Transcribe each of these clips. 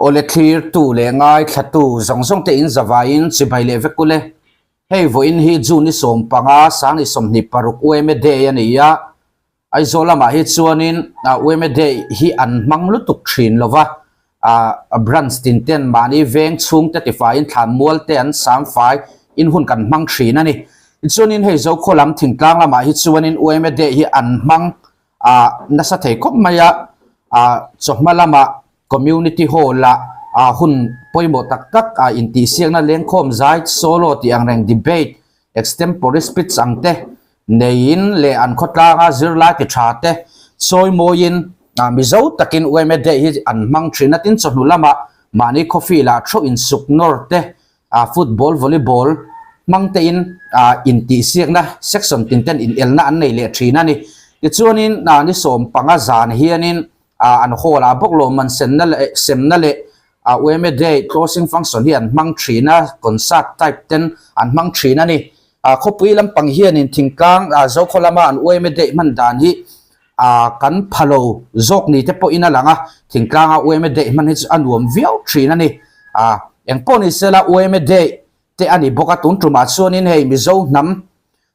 Awle thlirtu leh ngaithlatu zawng zawng te in zavaiin chibai leh vek ule. Hei vawiin hi June ni 15 2026 UMA Day a ni a, Aizawl lamah hi chuanin UMA Day hi an hmang lutuk thin lova, branch tin ten mahni veng chhungte tifaiin thlanmual te an samfai in hun kan hmang thin a ni. Tichuanin hei Zokhaw lam thingtlang lamah hi chuanin UMA Day hi an hmang nasa thei khawp mai a, chawhma lamah Community Hall ah hun pawimawh tak tak ah intihsiakna lengkhawm zai, solo tih ang reng, debate, extempore speech ang te neiin leh an khawtlanga zirlai ti tha te sawi mawiin Mizo takin yma Day hi an hmang thin a, tin chawhnu lamah mahni coffee lah theuh insuk nawr te, football, volleyball hmang tein intihsiakna section tin ten inelna an nei leh thin a ni. Tichuanin ni 15 zan hianin an hall ah bawk lawmman senna leh semna leh yma day closing function hi an hmang thin a, concert type ten an hmang thin a ni. Khawpui lampang hianin thingtlang Zokhaw lama an yma day hman dan hi kan pha lo zawk ni te pawhin a lang a, thingtlanga yma day hman hi chu a nuam viau thin a ni. Engpawh ni sela yma day te a ni bawk a, tun tumah chuanin hei Mizo hnam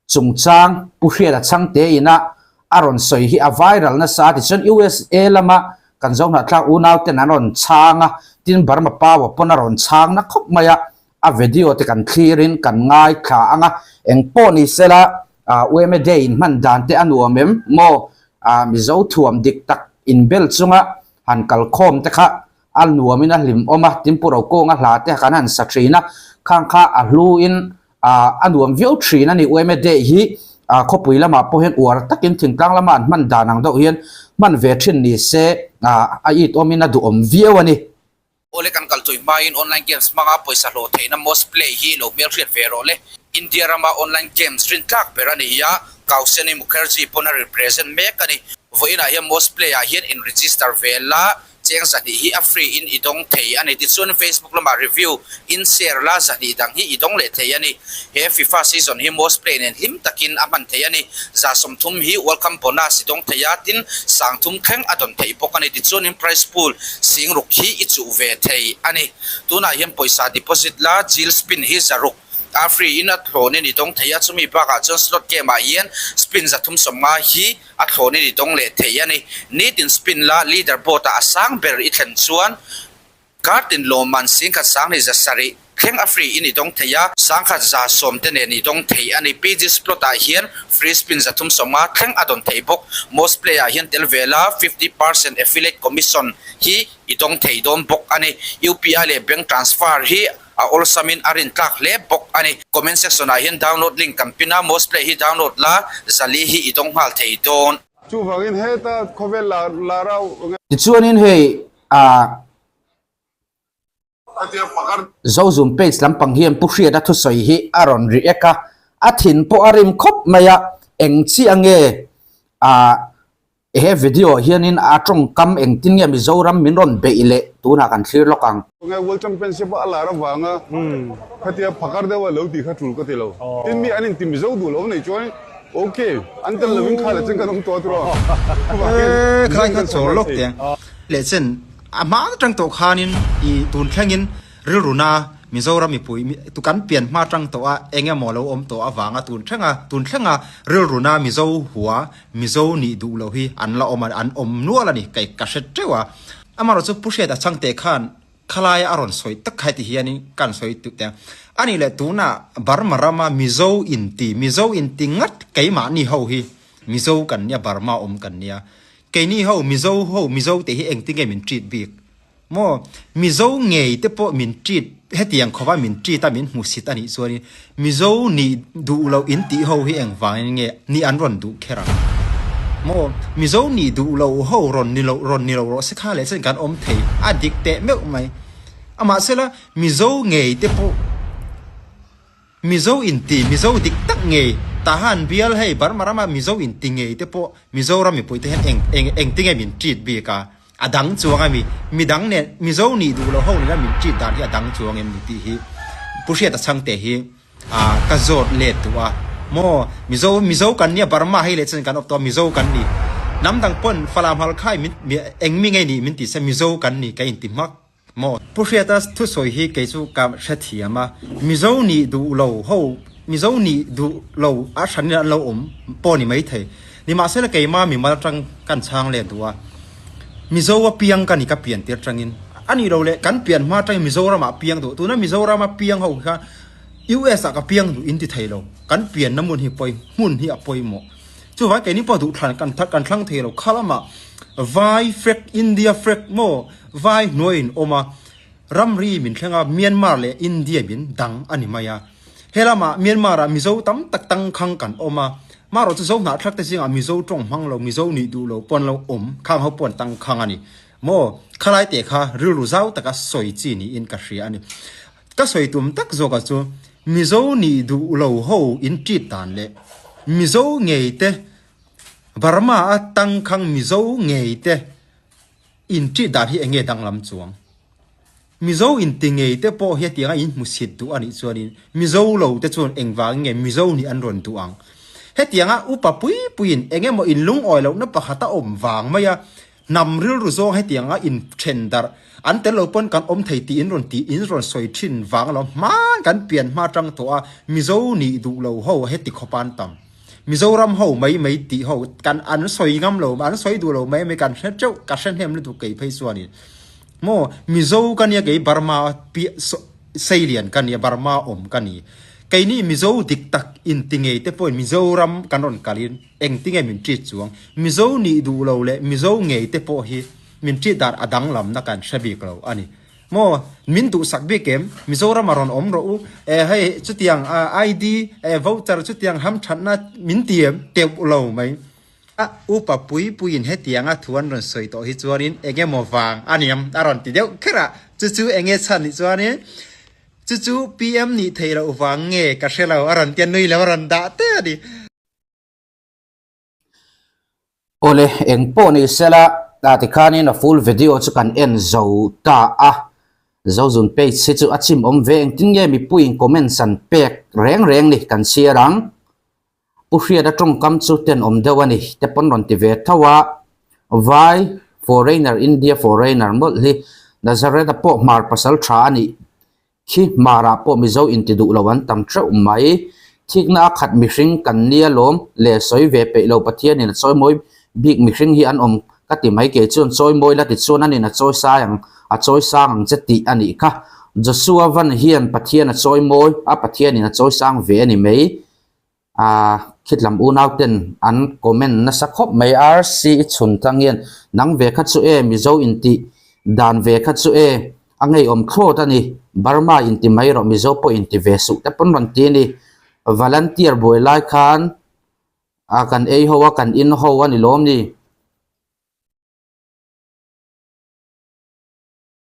chungchang Pu Hriata Chhangte ina a rawn sawi hi a viral nasa a, tichuan USA lama kan Zohnahthlak unau ten an rawn chhang a, tin Burma Power pawn a rawn chhang na khawp mai a, a video te kan thlirin kan ngaithla ang a, engpawh ni sela yma Day in hman dan te a nuam em maw? Mizo thuam dik tak inbel chunga han kalkhawm te kha a nuamin a hlimawm a, tin Pu Rokawnga hla te kan han sa thin a, khang kha a hluin a nuam viau thin a ni. Yma Day hi khawpui lamah pawh hian uar takin thingtlang lama an hman dan ang deuh hian hman ve thin ni se a it awmin a duhawm viau a ni. Awle kan kal tui hmain online games hmanga pawisa hlawh theihna Most Play hi lo hmelhriat ve rawh le. India rama online games rintlak ber a ni a, Kauseni Mukherjee pawn a represent mek a ni. Vawiinah hian Most Play ah hian in register ve la, Cheng 200 hi a free in i dawng thei a ni. Tichuan Facebook lamah review in share la 200 dang hi i dawng leh thei a ni. He FIFA season hi most play nen hlim takin a hman thei a ni. 30% hi welcome bonus i dawng thei a, tin 30,000 thleng a dawn theih bawk a ni. Tichuanin prize pool 60,000 hi i chuh ve thei a ni. Tunah hian pawisa deposit la Jill spin hi 600. A free in a thlawnin i dawng thei a, chumi bakah chuan slot game ah hian spin 350 hi a thlawnin i dawng leh thei a ni. Nitin spin la leader board ah a sang ber i thlen chuan card in lawmman 10,000 270 thleng a free in i dawng thei a, 1,110 te nen i dawng thei a ni. PG slot ah hian free spin 350 thleng a dawn thei bawk. Most play ah hian tel ve la 50% affiliate commission hi i dawng thei dawn bawk a ni. UPI leh bank transfer hi A awlsamin a rintlak hle bawk a ni. Comment section ah hian download link kan pin a, Mosplay hi download la, 400 hi i dawng nghal thei dawn. Chuvangin heta khawvel lar lar a nge. Tichuanin hei ah Zozum page lampang hian Pu Hriata thusawi hi a rawn react a, a thin pawh a rim khawp mai a, eng chiah nge ah He video ah hianin a tawngkam engtin nge Mizoram min rawn beih leh tunah kan thlir lawk ang. Nge World Championship a lar avanga khatia phakar deuh a lo tih kha tul ka ti lo. Tin mi an inti Mizo duh lo nei chuan ok an tel lovin kha leh chen kan awm tawh a tiraw. Chuvangin Mizo in kan sawi lawk teh. Leh chen a hma atang tawh khanin i tun thlengin Rilruna Mizoram mipui tu kan pian hma tang tawh a eng emaw lo awm tawh avanga tun thlenga tun thlenga rilruna Mizo hua Mizo nih duh loh hi an la awm a an awm nual a ni kei ka hre teuh a. Amaherawhchu Pu Hriata Chhangte khan khalaia a rawn sawi tak kha heti hianin ka han sawi tut teh a. Anih leh tunah Burma rama Mizo inti Mizo inti ngat keimahni ho hi Mizo kan nia Burma awm kan nia keini ho Mizo ho Mizo tih hi engtinge min treat bik? Maw? Mizo ngei te pawh min treat, hetiang khawpa min treat a min hmusit a nih chuanin Mizo nih duh loh in tih ho hi engvangin nge nih an rawn duh kher ang? Maw? Mizo nih duh loh ho rawn ni loh rawn ni lo rawh se kha leh chuan kan awm thei a dik teh meuh mai. Amahsela Mizo ngei te pawh. Mizo inti Mizo dik tak ngei Tahan bial hei Burma rama Mizo inti ngei te pawh Mizoram mipui te hian eng eng engtinge min treat bik a a dang chuang a mi midang nen Mizo nih duh loh ho nena min treat dan hi a dang chuang em ni tih hi Pu Hriata Chhangte hi ah ka zawt let duh a maw Mizo Mizo kan nia Burma hei leh chuan kan awp tawh a Mizo kan ni hnam dang pawn Falam Halkhai min eng mi ngei nih min ti se Mizo kan ni ka inti hmak. Maw? Pu Hriata thusawi hi kei chu ka hrethiam a, Mizo nih duh lo ho, Mizo nih duh lo a hran in an lo awm pawh ni maithei. Nimahsela keima mimal atang kan chhang let duh a, Mizo a piang ka ni ka pian tir atangin a nih lo leh kan pian hma atangin Mizoram ah piang duh, tuna Mizoram a piang ho kha US ah ka piang duh in ti thei lo, kan pianna hmun hi pawi hmun hi a pawimawh. Chuvang keini pawh duhthlan kan kan thlang thei lo, kha lamah Vai flag, India flag maw Vai hnuai in awm a, ramri min thleng a, Myanmar leh India min dang a ni mai a. He lamah Myanmar ah Mizo tam tak tangkhang kan awm a, marawh chu Zo hnahthlak te zingah Mizo tawng hmang lo, Mizo nih duh lo pawn lo awm khang ho pawh an tangkhang a ni. Maw khalai te kha rilru zau taka sawi chi niin ka hria a ni. Ka sawi tum tak zawkah chu Mizo nih duh lo ho in treat dan leh Mizo ngei te Burma a tangkhang Mizo ngei te in treat dan hi enge danglam chuang. Mizo in ti ngei te pawh hi hetianga in hmusit duh a nih chuanin Mizo lo te chuan engvangin nge Mizo nih an rawn duh ang. Hetianga upa pui puiin engemaw in lungawi lohna pakhat a awm vang mai a Hnam rilru zawng hetianga in then darh an tel lo pawn kan awm thei tih in rawn tih in rawn sawi thin vang lo hman kan pian hma tang tawh a Mizo nih duh lo ho heti khawp an tam Mizoram ho mai mai tih ho kan an sawi ngam lo an sawi duh lo mai mai kan hre teuh ka hre hnem lutuk kei phei chuan in maw Mizo ka nia kei Burma pi Seilian ka nia Burma awm ka ni keini Mizo dik tak in ti ngei te pawhin Mizoram kan rawn kal in Engtinge min treat chuang? Mizo nih duh lo leh Mizo ngei te pawh hi min treat dan a danglamna kan hre bik lo a ni. Maw? Min duhsak bik em? Mizoram a rawn awm rawh u. Eh hei chutiang ID eh voucher chutiang hamthatna min ti em? Teuh lo mai. A upa pui puiin hetianga thu an rawn sawi tawh hi chuanin eng emaw vang a niam a rawn ti deuh kher a, chu chu eng nge chhan nih chuanin chu chu PM nih theih loh vang nge ka hre lo a rawn tia nui lo a rawn dah te a ni. Awle, eng pawh ni sela, ta tikhanin a full video chu kan en zo ta a. Zozun page hi chu a chim awm ve engtin nge mipuiin comments an pek reng reng ni kan chhiar ang. Pu Hriata tawngkam chu tenawm deuh a ni te pawn rawn ti ve tho a. Vai foreigner India foreigner mawlh hi Nazareth-a pawh hmar pasal tha a nih Khi hmarah pawh Mizo inti duh lo an tam teuh mai. Thikna a khat mihring kan nia lawm le sawi ve peih lo Pathianin a chawimawi bik mihring hi an awm ka ti mai kei chuan chawimawi la ti chuan anin a chawi sai ang a chawi sang ang che tih a nih kha. Joshua van hian Pathian a chawimawi a Pathianin a chawi sang ve a ni mai. Ahh khitlam unau ten an comment nasa khawp mai RC i chhun tang hian nang ve kha chu e Mizo intih dan ve kha chu e a ngeiawm thlawt a ni Burma inti mai rawh Mizo pawh inti ve suh te pawn rawn ti a ni Volunteer buai lai khan ah kan ei ho a kan in ho a ni lawm ni.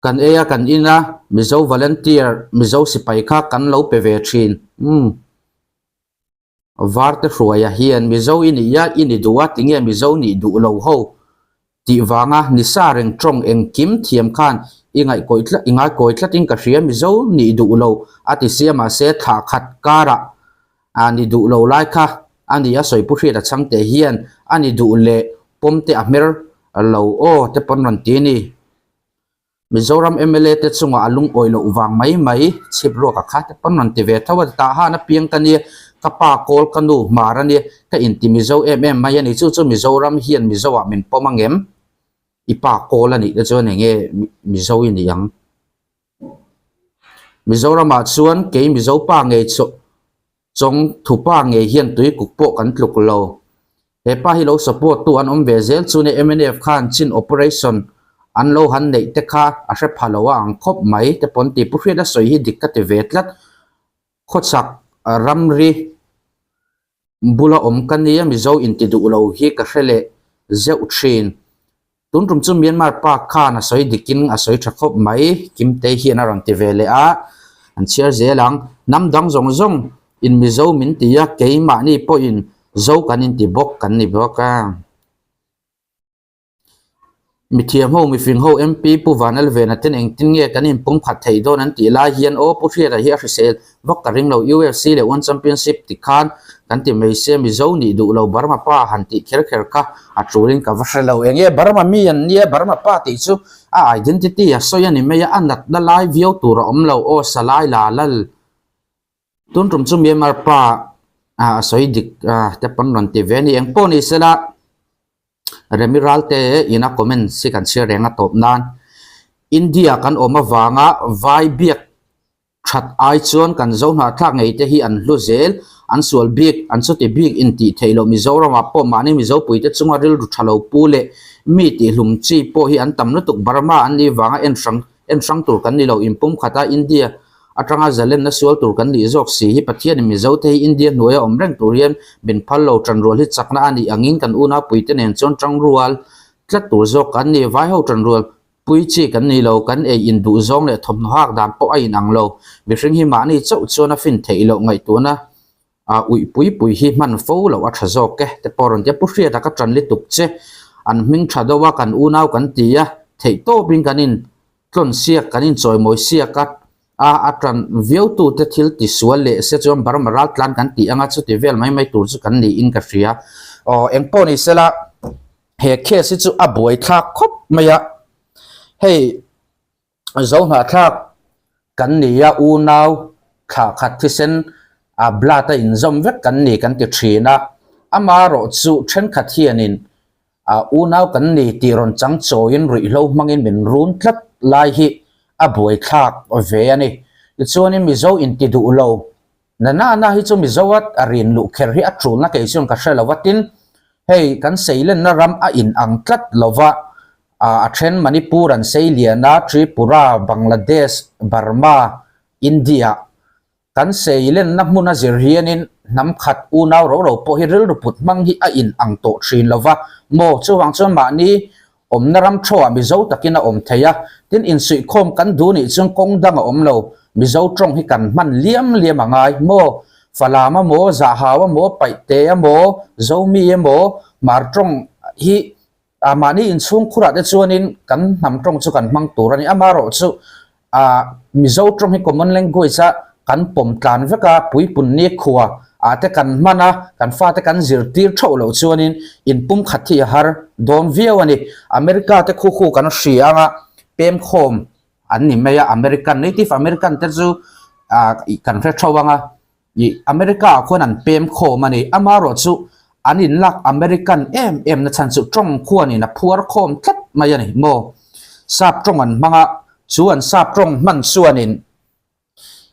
Kan ei a kan in a, Mizo volunteer, Mizo sipai kha kan lo pe ve thin. Umm. Varte hruaia hian Mizo i nih a, i ni duh a, tinge Mizo nih duh lo ho tih vanga nisa reng tawng engkim thiam khan i ngaihkawih tlat, i ngaikawi tlatin ka hria Mizo nih duh lo a ti sia mahse thlah khat karah a ni duh lo lai kha a ni a sawi pu hriat a chhang teh hian a ni duh leh pawm te a hmer lo aw te pawn rawn ti a ni. Mizoram mla te chungah a lungawi loh vang mai mai chhip ruak a kha te pawn rawn ti ve tho a, tah han apiang ka nia, ka pa kawl ka nu hmar a nia, ka inti Mizo em em mai a ni, chu chu Mizoram hian Mizo ah min pawm angem? I pa kawl a nih te chuan enge Mizo i ni ang? Mizoram ah chuan kei Mizo pa ngei chu Chawng thupa ngei hian tuikuk pawh kan tluk lo. He pa hi lo support tu an awm ve zel chu nia mnf khan chin operation an lo han neih te kha a hre pha lo a ang khawp mai te pawn ti Pu Hriata sawi hi dik ka ti ve tlat. Khawchhak ramri bula awm ka nia Mizo inti duh lo hi ka hre leh zeuh thin. Tun tum chu Myanmar pa khan a sawi dikin a sawi tha khawp mai, Kimtei hian a rawn ti ve leh a, an chhiar zel ang. Hnam dang zawng zawng in Mizo min ti a, keimahni pawhin Zo kan inti bawk kan ni bawk a. Mithiam ho, mifing ho MP Pu Vanlalvena ten engtin nge kan inpumkhat theih dawn an tih lai hian aw Pu Hriata hi a hrisel vak ka ring lo UFC leh One Championship ti khan kan ti mai sia Mizo nih duh lo Burma pa han tih kher kher kha a tulin ka va hre lo. Enge Burma mi an nia Burma pa tih chu a identity a sawi a ni mai a, a natna lai viau tur a awm lo aw Salai la lal. Tun tum chu Myanmar pa a sawi dik te pawn rawn ti ve a ni. Engpawh ni sela. Remi Ralte ina comment hi kan chhiar reng a tawp nan India kan awm avanga vai biak that ai chuan kan zo hnahthlak ngei te hi an hlu zel, an sual bik, an chuti bik intih theih loh Mizoramah pawh mahni Mizopuite chunga rilru tha lo pu leh mi tihhlum chi pawh hi an tam lutuk Burma an nih vanga en hrang En hrang tur kan ni lo, inpum khata India atanga zalenna sual tur kan nih zawk si hi Pathianin Mizote hi India hnuaia awm reng tur hian min phal lo, tanrual hi chakna a nih angin kan unapuite nen chuan tangrual tlat tur zawk kan ni. Vaiho tanrual pui chi kan ni lo, kan ei in duh zawng leh thawmhnaw hak dan pawh a inang lo. Mihring hi mahni chauh chuan a fin theih loh ngaihtuahna a uih pui pui hi hman fo loh a tha zawk e te pawh rawn ti a, Pu Hriata ka tan lutuk che, an hming tha deuh a kan unau kan ti a, theih tawpin kan in tlawn siak kan in chawimawi siak a, a a tan viau tu te thil ti sual leh se chuan Burma ral tlan kan tih anga chuti vel mai mai tur chu kan niin ka hria. Aw engpawh ni sela he case hi chu a buai thlak khawp mai a, hei. Zohnahthlak kan ni a, unau thlah khat thisen a blood a inzawm vek kan ni kan ti thin a, amaherawh chu thenkhat hianin a unau kan ni tih rawn chang chawiin ruihhlo hmangin min run tlat lai hi a buaithlak ve a ni. Tichuanin Mizo inti duh lo Na na na hi chu Mizo a a rin luh kher hi a tulna kei chuan ka hre lo va, tin hei kan seilenna ram a in ang tlat lo va, a then Manipur an sei lian a, Tripura, Bangladesh, Burma, India kan seilenna hmun a zir hianin hnam khat unau ro ro pawh hi rilru put hmang hi a in ang tawh thin lo va maw, chuvang chuan mahni Awmna ram thawhah Mizo takin a awm thei a, tin insuihkhawm kan duh nih chuan kawng dang a awm lo. Mizo tawng hi kan hman liam liam a ngai maw? Falam a maw, Zahau a maw, Paihte a maw, Zomi a maw, Hmar tawng hi ah mahni inchhung khurah te chuanin kan hnam tawng chu kan hmang tur a ni. Amaherawhchu Ah Mizo tawng hi common language a kan pawm tlan vek a, puipun ni khua ah te kan hman a, kan fate kan zirtir theuh loh chuanin inpum khat hi a har dawn viau a ni. America te khu khu kan hria anga pemkhawm an ni mai a, American, Native American te chu ah kan hre theuh anga. Ih, America ah khuan an pem khawm a ni. Amaherawh chu an inlak American em em na chhan chu tawng khuanin a phuar khawm tlat mai a ni maw? Sap tawng an hmang a, chu an sap tawng hman chuanin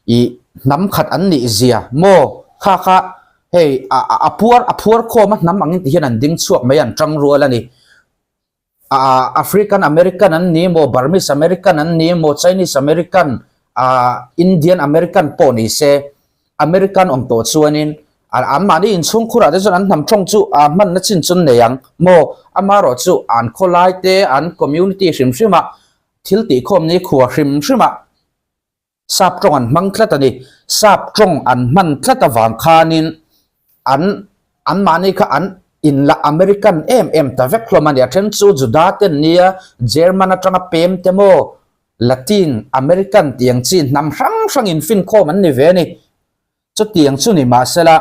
ih hnam khat an nih zia maw? Kha kha hei a a phuar a phuar khawm a hnam angin ti hian an ding chhuak mai an tang rual a ni. Ah African American an ni emaw, Burmese American an ni emaw, Chinese American, ah Indian American pawh ni se, American awm tawh chuanin an mahni inchhung khurah te chuan an hnam tawng chu ah hmanna chin chu an nei ang maw? Amaherawh chu an khawlai te, an community hrim hrimah thil tihkhawm ni khua hrim hrimah Sap tawng an hmang tlat a ni. Sap tawng an hman tlat avang khanin an anmahni kha an inla American em em ta vek hlawm a ni. A then chu Juda te an nia, German atanga pem te maw, Latin American tih ang chi hnam hrang hrang infinkhawm an ni ve a ni. Chutiang chu ni mahsela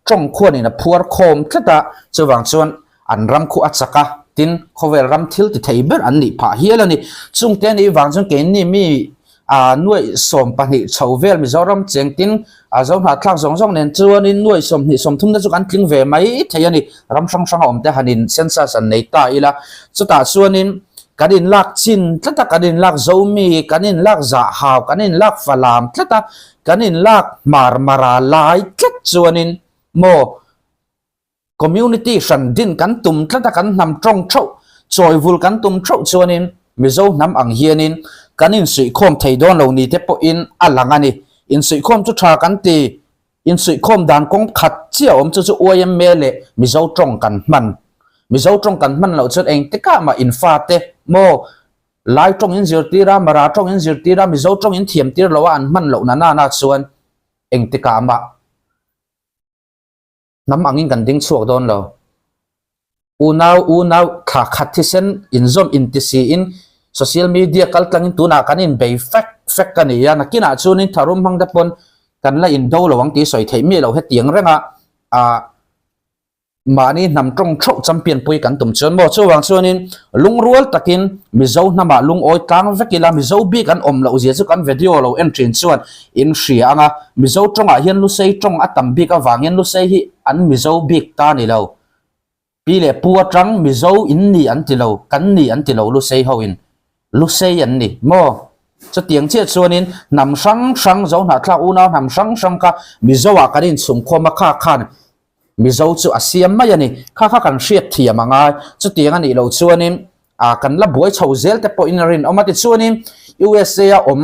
tawng khuanin a phuar khawm tlat a, chuvang chuan an ram khu a chak a, tin khawvel ram thil ti thei ber an nih phah hial a ni. Chungte anih vang chuan keini mi a nuaih 12 chho vel Mizoram cheng tin a zo hnahthlak zawng zawng nen chuanin nuaih 20 30 te chu kan tling ve mai thei a ni. Ram hrang hranga awm te hanin census an nei ta ila, chutah chuanin Kan inlak chin tlat a, kan inlak Zomi, kan inlak Zahau, kan inlak Falam tlat a, kan inlak Hmarmara lai tlat chuanin maw community hran din kan tum tlat a, kan hnam tawng theuh, chawivul kan tum theuh chuanin Mizo hnam ang hianin kan insuihkhawm thei dawn lo ni te pawhin a lang a ni. Insuihkhawm chu tha kan ti. Insuihkhawm dan kawng khat chiah awm chu chu YMA leh Mizo tawng kan hman. Mizo tawng kan hman loh chuan engtikah mah infate maw Lai tawng in zirtir a, Mara tawng in zirtir a, Mizo tawng in thiamtir lo a an hman loh na nana chuan engtikah mah hnam angin kan ding chhuak dawn lo. Unau unau thla khat thisen inzawm inti siin social media kaltlangin tunah kan inbei fek fek a ni a, nakinah chuanin tharum hmang te pawn kan la indo lo ang tih sawi theih miah lo hetiang renga ah mahni hnam tawng theuh champion pui kan tum chuan maw chuvang chuanin lungrual takin Mizo hnamah lungawi tlang vek ila Mizo bik an awm loh zia chu kan video lo en thin chuan in hria ang a, Mizo tawngah hian Lusei tawng a tam bik avangin Lusei hi an Mizo bik ta ni lo. Pi leh pu atang Mizo in ni an ti lo, kan ni an ti lo Lusei ho in. Lusei an ni maw? Chutiang chiah chuanin hnam hrang hrang, Zo hnahthlak unau hnam hrang hrang kha Mizo ah kan inchhungkhawm a kha khan Mizo chu a siam mai a ni. Kha kha kan hriat thiam a ngai. Chutiang a nih loh chuanin ah kan la buai chho zel te pawhin a rinawm a. Tichuanin USA a awm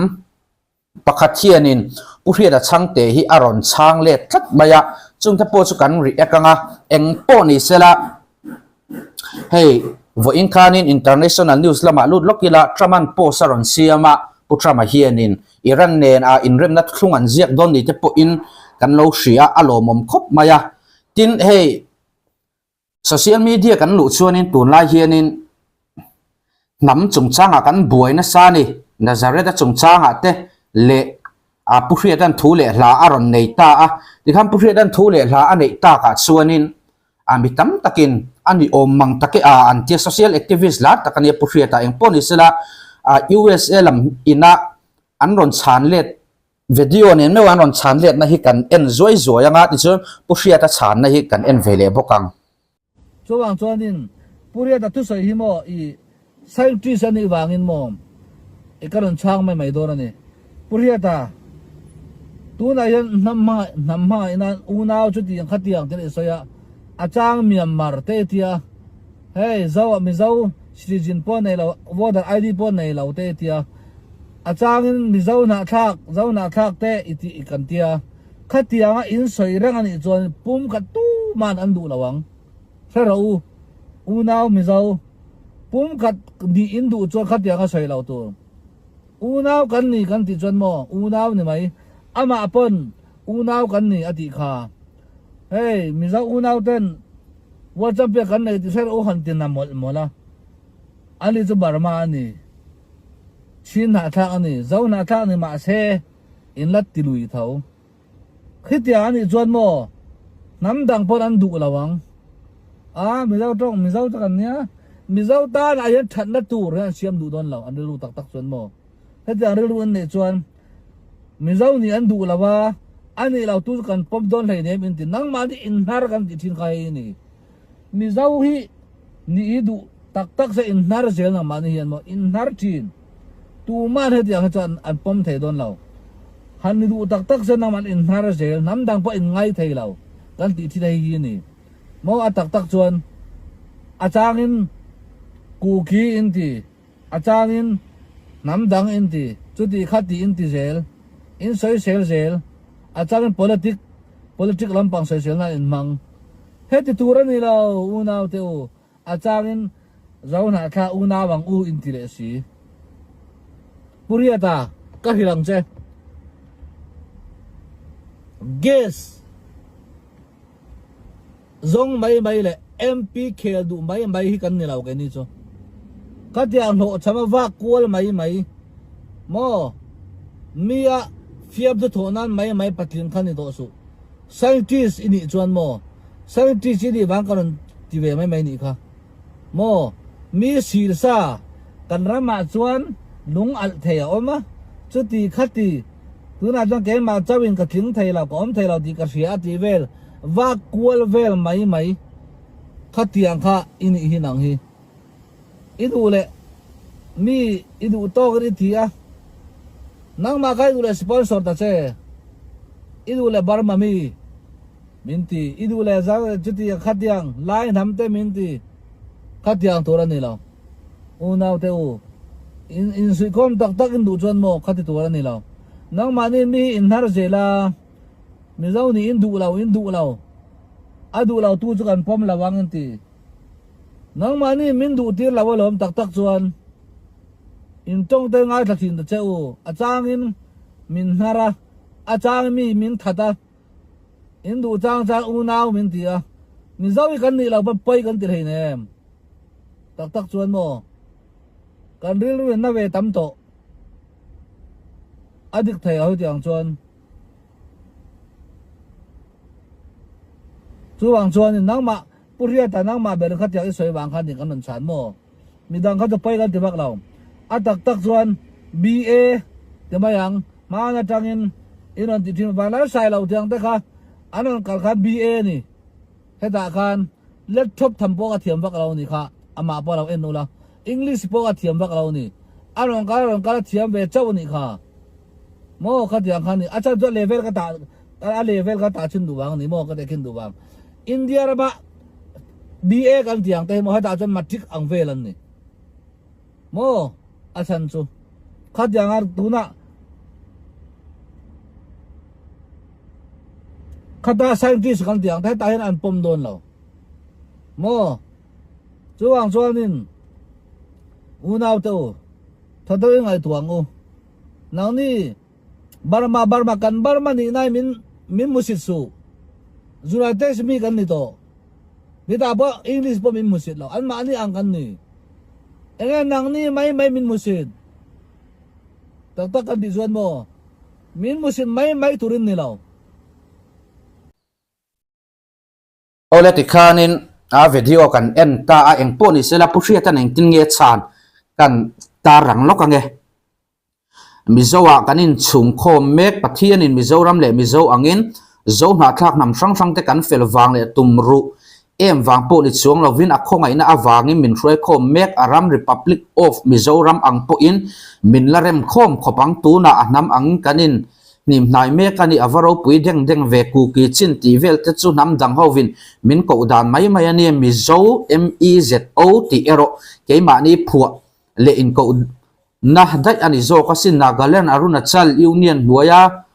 Pakhat hianin Pu Hriata Chhangte hi a rawn chhang let tlat mai a, chungte pawh chu kan react ang a, eng pawh ni sela hei vawiin khanin international news lamah lut lawk ila Trump-a'n post a rawn siam a, Pu Trump-a hianin Iran nen a inremna thlung an ziak dawn ni te pawhin kan lo hria a, a lawmawm khawp mai a, tin hei Social media kan luh chuanin tunlai hianin hnam chungchangah kan buai nasa a ni. Nazareth-a chungchangah te leh a Pu Hriata'n thu leh hla a rawn nei ta a. Tikhan Pu Hriata'n thu leh hla a neih takah chuanin a mi tam takin a ni awm mang tak e a an tia. Social activist lar tak a nia Pu Hriata engpawh ni sela USA lam ina an rawn chhan let Video nen meuh an rawn chhan letna hi kan en zuai zuai anga tichuan Pu Hriata chhanna hi kan en ve leh bawk ang. Chuvang chuanin Pu Hriata thusawi hi maw i scientist a nih vangin maw i ka rawn chhang mai mai dawn a ni. Pu Hriata, tunah hian hnam hmangaih hnam hmangaih nan unau chutiang khatiang te i sawi a, a chang Myanmar te i tia, hei Zo Mizo citizen pawh nei lo voter ID pawh nei lo te i tia, A changin Mizo hnahthlak, Zo hnahthlak te i tih i kan tia. Khatianga in sawi reng a nih chuan pum khat tuman an duh lo ang. Hre rawh u, unau Mizo, pum khat nih in duh chuan khatianga sawi lo tur. Unau kan ni kan tih chuan maw, unau ni mai. Amah pawn unau kan ni a tih kha. Hei, Mizo unau ten World Champion kan nei tih hre rawh u han ti na mawlh mawlh a. Ani chu Burma a ni. Chin hnahthlak a ni. Zo hnahthlak ni mahse in la ti lui tho. Khitiang a nih chuan maw hnam dang pawn an duh lo ang. A Mizo tawng Mizo tak an nia. Mizo tan ah hian thatna tur hian an siam duh dawn lo an rilru tak tak chuan maw. Hetiang rilru an neih chuan Mizo nih an duh lo a, a nih lo tu chu kan pawm dawn hleinem in ti. Nangmahni inhnar kan tih thin kha hei a ni. Mizo hi Ni i duh tak tak se in hnar zel nang mahni hian maw in hnar thin. Tuman hetiang hi chuan an pawm thei dawn lo. Han ni duh tak tak se nangman in hnar zel hnam dang pawh in ngai thei lo kan tih thin hei hi a ni. Maw a tak tak chuan a changin kuki in ti a changin hnam dang in ti chuti kha ti in ti zel in sawisel zel a changin politic politic lampang sawisel nan in hmang. Heti tur a ni lo, unau te u, a changin zo hnahthlak unau ang u in ti leh si. Pu Riata, ka hrilh ang che. Gas zawng mai mai leh MP khel duh mai mai hi kan ni lo keini chu. Khatiang hlawhchham a vak kual mai mai maw? Mi a fiamthu thawh nan mai mai patling kha ni tawh suh. Scientist i nih chuan maw? Scientist i nih vang ka rawn ti ve mai mai nih kha. Maw? Mi sirsa kan ramah chuan lung alh thei a awm a, chuti khati tunah chuan keimah chauhin ka tling thei lo, ka awm thei lo tih ka hria a tih vel vak kual vel mai mai khatiang kha i nih hi nang hi. I duh leh mi i duh tawkin i ti a, nangmah kha i duh leh sponsor ta che, i duh leh Burma mi min ti, i duh leh chutiang khatiang lai hnam te min ti, khatiang tur a ni lo. Unau te u, in insuihkhawm tak tak in duh chuan maw khati tur a ni lo. Nangmahni mi hi inhnar zel a, Mizo nih in duh lo, in duh lo, a duh lo tu chu kan pawm lo ang in ti. Nangmahni min duh tir lo alawm tak tak chuan in tawngte ngaithla thin ta che u, a changin min hnar a, a chang mi min that a, in duh chang chang unau min ti a, Mizo hi kan nih loh pawn pawi kan ti hlei nem. Tak tak chuan maw kan rilru in na ve tam tawh a dik thei lo hetiang chuan. Chuvang chuanin nangmah Pu Hriata nangmah ber kha tiang i sawi vang khan nih kan rawn chhan maw? Midang kha chu pawi kan ti vak lo. A tak tak chuan BA ti mai ang, hmaan atangin in rawn ti thin vanlai sai lo tiang te kha an rawn kal khan BA a ni. Hetah khan laptop tham pawh ka thiam vak lo ni kha amah pawh a lo en ula, English pawh ka thiam vak lo ni. A rawn kal a rawn kal a thiam ve chauh a nih kha. Maw khatiang khan ni a chan chu a level ka tah a level ka tah chin duh vang a ni maw ka teh khin duh vang. India rama BA kan tih ang te hi maw hetah chuan matric ang vel an ni maw a chhan chu khatiang a tunah khata scientist kan tih ang te hetah hian an pawm dawn lo maw chuvang chuanin unau te u tha deuhin ngaihtuah ang u. Nangni Burma Burma kan Burma nih nai min min hmusit suh. Zuratesh mi kan ni tawh. Mitah pawh English pawh min hmusit lo. An mahni ang kan ni. Enge nangni mai mai min hmusit. Tak tak kan tih chuan maw min hmusit mai mai turin ni lo. Awle tikhanin a video kan en ta a engpawh ni sela Pu Hriatan engtin nge chhan kan tar rang lawk ange. Mizo ah kan inchhungkhawm mek Pathianin Mizoram leh Mizo angin Zo hnahthlak hnam hrang hrang te kan fel vang leh tum ruh em vang pawh ni chuang lovin a khawngaihna avangin min hruaikhawm mek a ram Republic of Mizoram ang pawhin min la remkhawm khawp ang tunah a hnam angin kan in Hnim hnai mek a ni, a va ropui deng deng ve, Kuki chin tih vel te chu hnam dang hovin min koh dan mai mai a ni, Mizo, M-E-Z-O, tih erawh keimahni phuah leh inkoh na daih a ni zawk asin, Nagaland, Arunachal Union hnuaia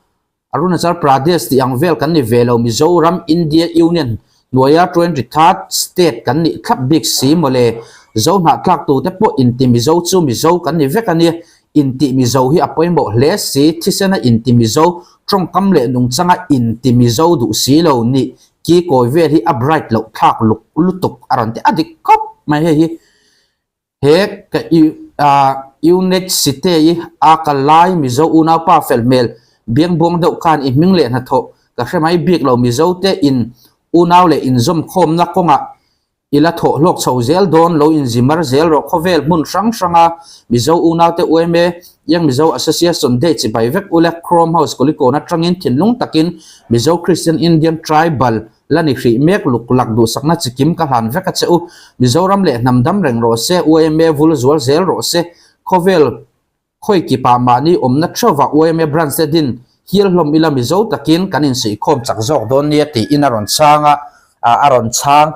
Arunachal Pradesh tih ang vel kan ni ve lo, Mizoram, India Union hnuaia 23rd State kan nih thlap bik si mawle, Zo hnahtlak tute pawh inti Mizo chu Mizo kan ni vek a ni, Intih Mizo hi a pawimawh hle si, thisena inti Mizo, tawngkam leh nungchanga inti Mizo duh si lo nih ki kawi vel hi a bright loh thlak luk lutuk a rawn ti a dik khawp mai hei hi. He ka unit site i a kal lai Mizo unaupa fel hmel biangbuang deuh khan i hming leh hnathawh ka hre mai bik lo Mizo te in unau leh inzawmkhawmna kawngah I la thawh hlawk chho zel dawn lo inzimar zel rawh khawvel hmun hrang hranga Mizo unaute UMA, Young Mizo Association Day chibai vek ule Chrome House Kulikawn atangin thinlung takin Mizo Christian Indian Tribal la ni hrih mek luk lak duhsakna chikim ka hlan vek a che u. Mizoram leh hnam dam reng rawh se, UMA vul zual zel rawh se. Khawvel Khawi kipah mahni awmna theuhvah yma branch te din hial hlawm ila Mizo takin kan insuihkhawm chak zawk dawn nia tiin a rawn chhang a, a rawn chhang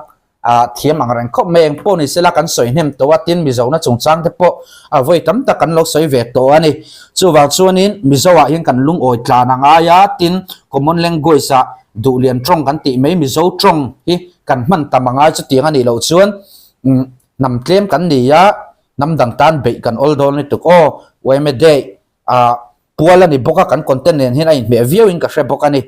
thiam ang reng khawp mai. Eng pawh ni sela kan sawi hnem tawh a, tin Mizona chungchang te pawh a vawi tam tak kan lo sawi ve tawh a ni. Chuvang chuanin Mizo ah hian kan lungawi tlan a ngai a, tin common language ah Duhlian tawng kan tih mai Mizo tawng hi kan hman tam a ngai chutiang a nih loh chuan hnam tlem kan ni a, Hnam dang tan beih kan awl dawn lutuk aw. Yma Day ah pual a ni bawk a, kan content nen hian a inhmeh viau in ka hre bawk a ni.